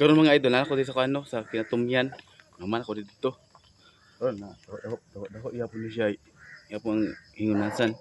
Karon, mga idol, naa ko dito sa ano, sa kinatumyan. Naman ako dito. Karon na, dako dako dako iya po ni siya. Iya po ang hingunasan.